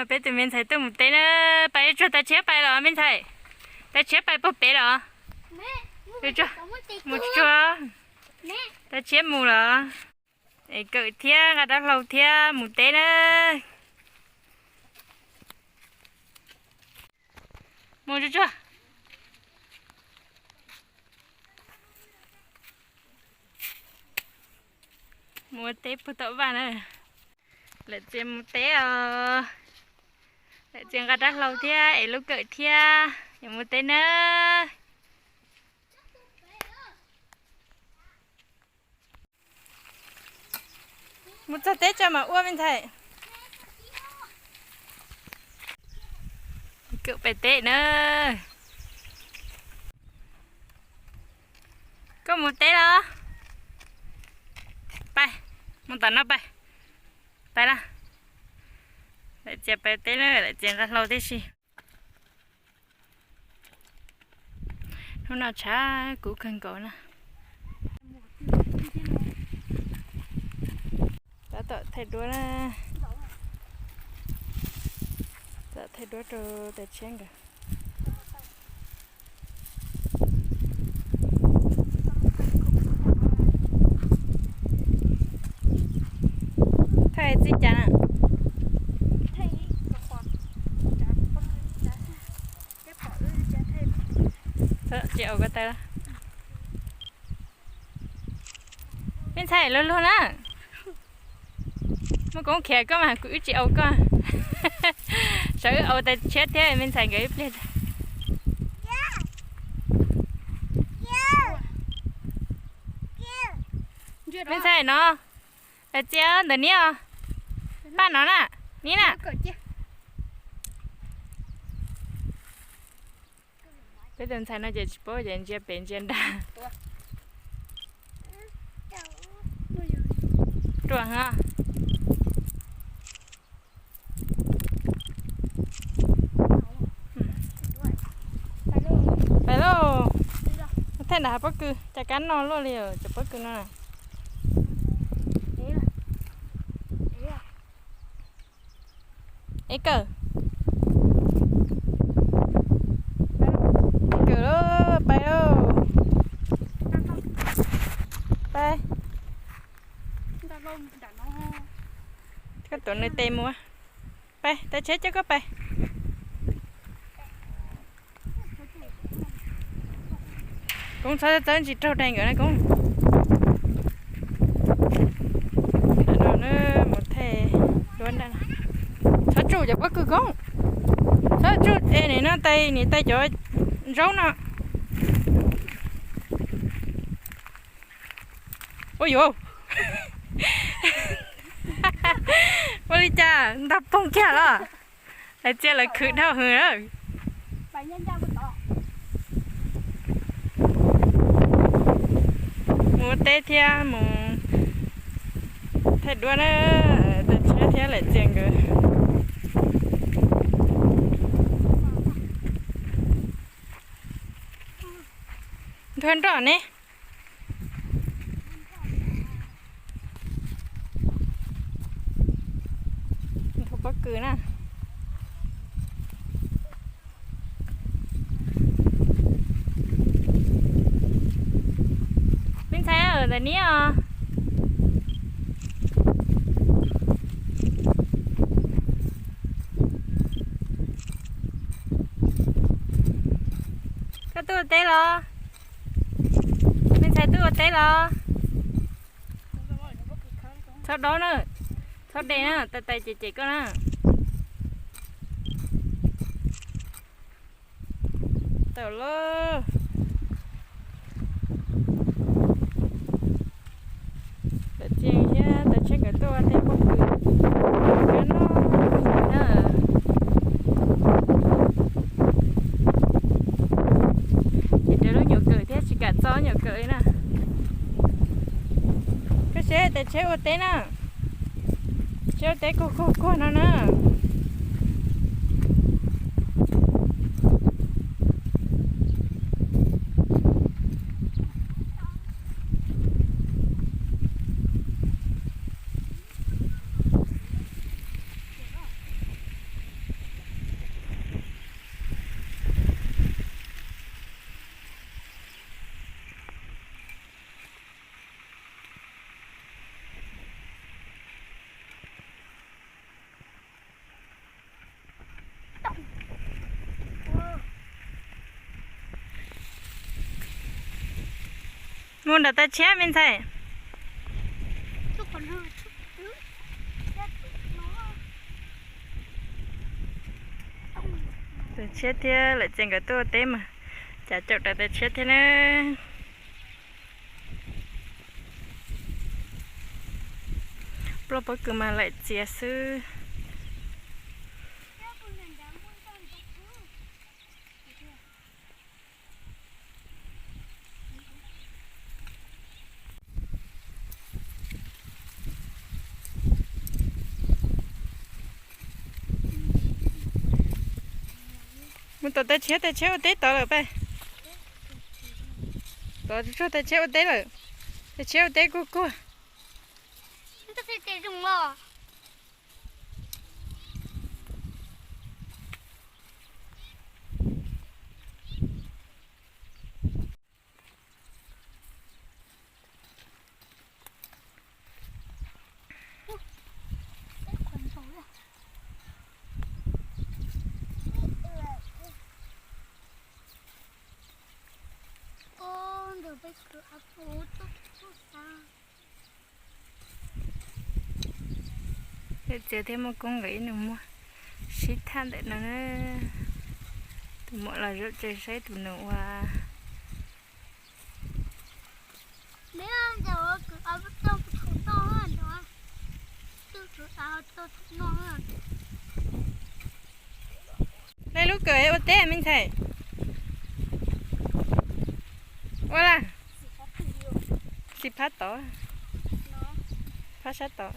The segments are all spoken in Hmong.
Peb tus me ntxhais tuaj mus teb na. Pais tsuag, Tais Tshiab pais los me ntxhais? Tais Tshiab pais puag pem los? Mus tsuag, mus tsuag. Tais Tshiab mus los? Es Kawm thiab Nqa Dab Hlau thiab mus teb na. Mus tsuag tsuag. Mus ua teb puag tom vaj na. Lawm txias mus teb os. Lawm txias Nqa Dab Hlau thiab es Lub Kawm thiab yuav mus teb na. Mus txog teb tso mam ua me ntxhais. Kawm pais teb na. Koj mus teb los? Pais, mus tom no pais. Pais lawm. Lawm txias pais teb na, lawm txias Nqa Hlau tib si. Hnub no tshav kub kawg nkaus na. Tab tom thaij duab na. Tab tom thaij duab rau Tais Tshiab nkawd. Thaij txij cas na? Tsis au ko taw. Me ntxhais luag luag na. Muaj koob khiav koj mas kuv wb tsis au koj. Sawv wb au Tais Tshiab thiab me ntxhais nkawd ib pliag. Me ntxhais no, Tais Txias ntawm niab os. Paj no na, niab na. Peb tus ntxhais no ces tsis paub ces ntsia pem ntsia nrag. Ruam heev. Pais lauj. Thaij nram hav pob kws, cas kab no luaj li cov pob kws no na. Es Kawm. Kawm lauj, pais lauj. Pais. Koj tuav nws tes mus. Pais, Tais Tshiab coj koj pais. Koob txhob txawb ntsis raug dais nkawd na Koob. Mus thaij duab ntag. Txhob tsuj cov pob kws Koob. Txhob tsuj es nim no tais, nim tais cov zaub no. Ua yuav. Ua li cas ntog poog kiag los? Lawv txia lawv khwv dhau hwv lawm. Mus ua teb thiab mus thaij duab na, Tais Tshiab thiab Lawm Txias nkawd. Nthua nroj ne. Nthua pob kws na. Me ntxhais, ntawm niab os. Koj tuaj ua teb los? Me ntxhais tuaj ua teb los? Txhob dob na, txhob de na, tais tais cem cem koj na. Tawm lauj. Tais Txias thiab Tais Tshiab nkawd tuaj ua teb pob kws. Kab no na. Ces raws lub nyuam kawm thiab tsis kam txo nyuam kawm li na. Koj seb Tais Tshiab ua teb na. Tshiab ua teb kuag kuag kuag no na. Mus nram tais tshiab me ntxhais. Tais tshiab thiab Laim Txias nkawd tuaj ua teb mas cas caum rais tais tshiab thiab na. Ploj pob kws mas Laim Txias xwb. Mus tom tais tshiab, tais tshiab ua teb tod lawm peb. Tod tsuag tais tshiab ua teb lawm. Tais tshiab ua teb kuj kuag. Txias thiab Muaj Koob nkawd ib nus muag sib tham ntawm no na. Tus muam los zaum tsev saib tus nus ua. Nej lub kawm ua teb me ntxhais. Ua laj. Xis phab tod. Phab sab tod.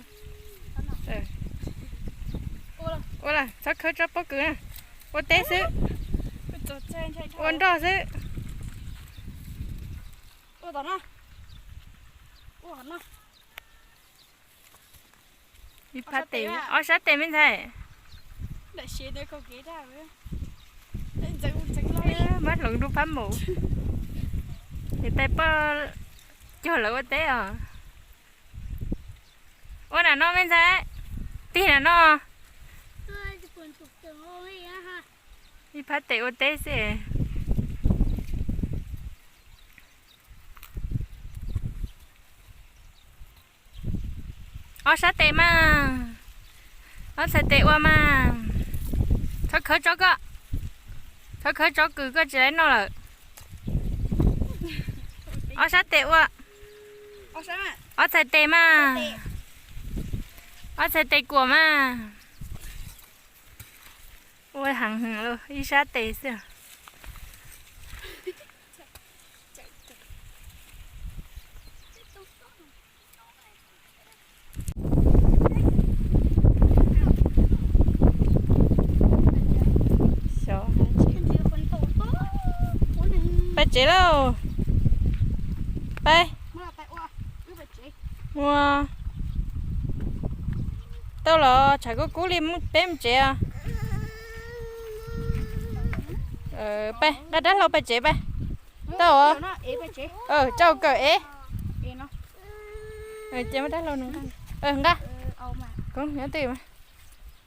Ua laj, txhob khawb tsob pob kws na. Ua teb xwb. Ua nroj xwb. Ib phab tes, ob sab tes me ntxhais. Mab hloov rau phab mus. Niam tais poj cog lawv ua teb os. Ua nram no me ntxhais. Tig nram no. Ib phab tes ua teb xwb. Ob sab tes mas. Ob txhais tes ua mas. Txhob khawb tsob koj. Txhob khawb tsob kws koj tsis tau noj lawm. Ob sab tes ua. Ob txhais tes mas. Ob txhais tes kuam mas. Ua heev heev los ib sab tes xwb. Pais tsev lauj. Pais. Mus. Tau los tshav kub kub li, peb mus tsev os. Pais nqa dab hlau pais tsev pais. Tau os. Tso kawm ev. Ces muab dab hlau nqa. Nqa. Koob nyob twj ywm.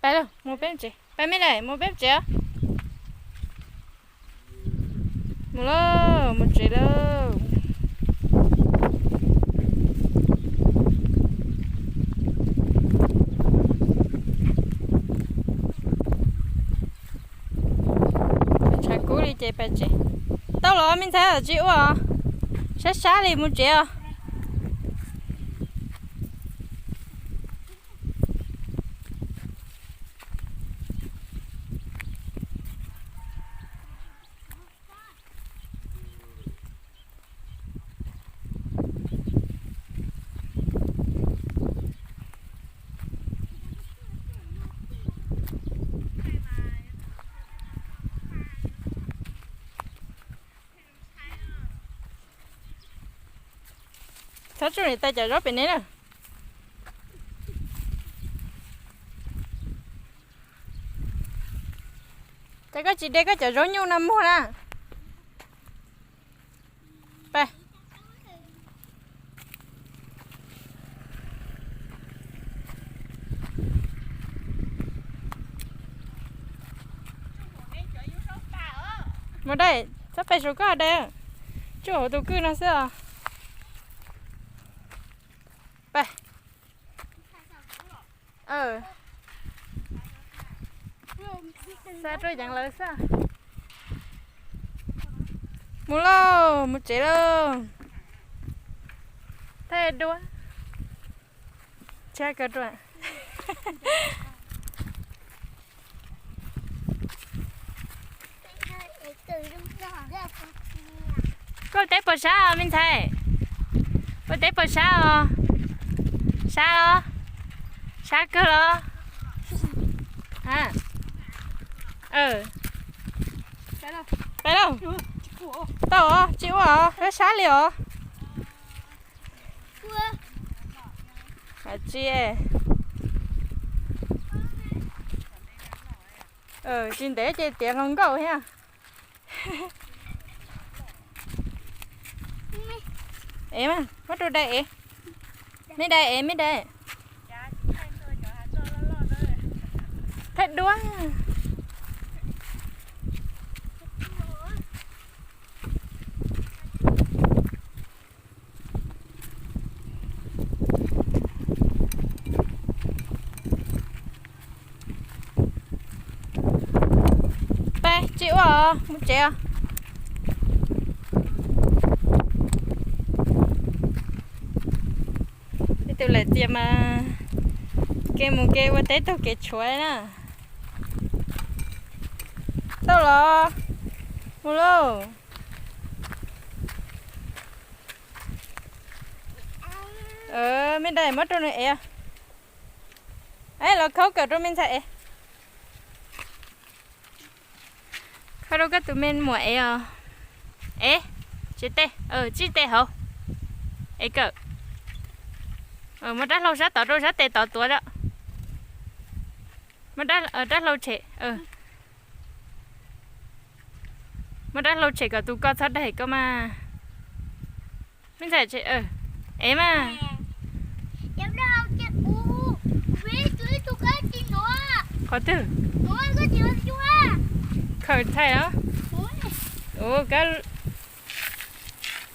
Pais lauj, mus peb mus tsev. Pais me lawm, mus peb mus tsev os. Mus lauj, mus tsev lauj. Tshav kub li ces pais tsev. Tau los me ntxhais, tsis ua, sab sab li, mus tsev os. Txhob tsuj niam tais cov zaub pem ne na. Cas koj tsis de koj cov zaub nyuj no muag na? Pais. Mus dai, txhob pais saum koj dai. Tsuj hauv tus kwj no xwb os. Xa rau yeev lawv xwb. Mus lauj, mus tsev lauj. Thaij duab. Tshab kawg rau. Koj teb puas sab me ntxhais? Koj teb puas sab os? Sab los? Sab kawg los? Pais lauj. Tau os, tsis ua os, sab li os. Tsis, tsis ntev ces tiav hluas nkauj thiab. Ev mas, muab rau dai ev. Me dai ev, me dai. Thaij duab. Pais, tsis ua os, mus tsev os. Ib tug lam txias mas kev mus kev ua teb taug kev tshuav na. Tau los, mus lauj. Me dai muab rau nws ev. Los khauj kawm rau me ntxhais ev. Khauj rau koj tus me muam ev os. Ev, tsis tej, tsij tej hauv. Ev kawm. Muab rab hlau sab tod rau sab tes tod tuav os. Muab rab hlau tshem. Muab rab hlau tshem kom tus ko txhob daig koj mas. Me ntxhais, ev mas. Qhov twg? Khawm thaij os.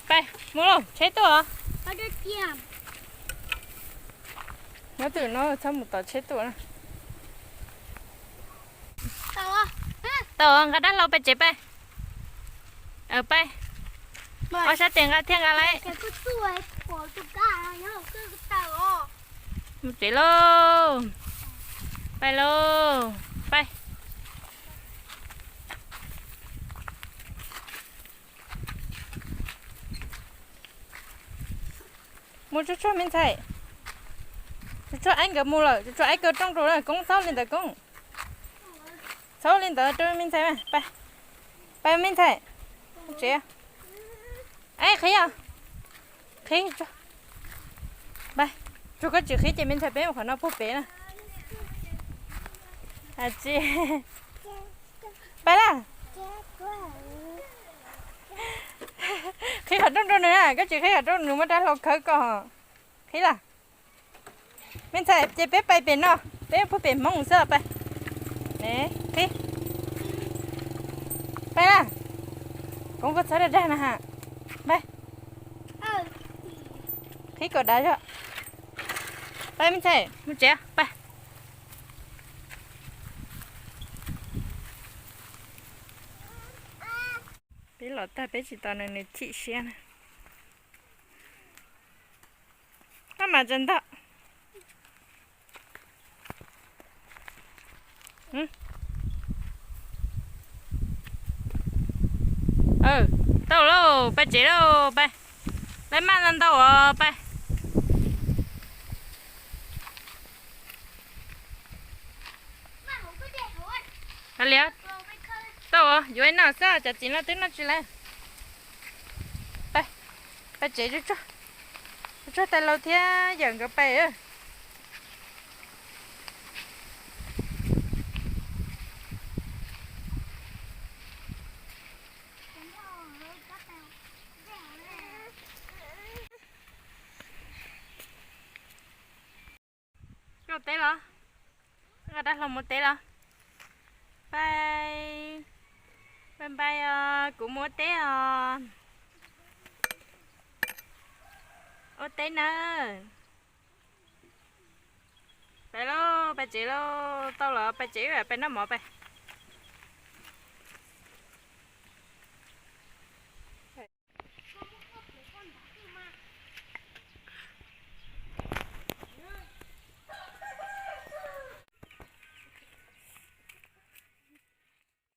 Pais mus lauj, tsheb tuaj os. Nyob twm no txhob mus tom tsheb tuaj na. Tau, nqa dab hlau pais tsev pais. Pais. Ob sab tes nqa thiaj nqa lawm. Mus tsev lauj. Pais lauj. Pais. Mus tsuag tsuag me ntxhais. Tsuag tsuag, aib nkawd mus lawm, tsuag tsuag, aib kaw rooj rau na Koob, txhob li ntawd Koob. Txhob li ntawd rau me ntxhais mas, pais. Pais me ntxhais. Tsev. Aib qhib os. Qhib tsuag. Pais. Tsuag koj tsis qhib ces me ntxhais peb mus qhov no puag pem na. Tsis. Pais lawm. Qhib qhov rooj rau nws na, koj tsis qhib qhov rooj nws muab rab hlau khawb koj. Qhib lawm. Me ntxhais ces peb pais pem no, peb puag pem Hmoob xwb pais. Qhib. Pais lawm. Koob koj txhob dag dag na ha. Pais. Qhib kom dav zog. Pais me ntxhais, mus tsev pais. Peb los tag peb tsis tos nws, nws chim siab na. Koj mas tsa ntog. Tau lauj, pais tsev lauj, pais. Lawv maj ntau ntau os, pais. Li, tau, yuav ib no xwb, cov txiv no twb noj tsis lawm. Pais, pais tsev tsuag tsuag, tais laus thiab yawm nkawd pais. Koj teb los? Nqa dab hlau mus teb los? Pais, pais pais os, kuv mus ua teb os. Ua teb nawb. Pais lauj, pais tsev lauj, tau los pais tsev, pais noj mov pais.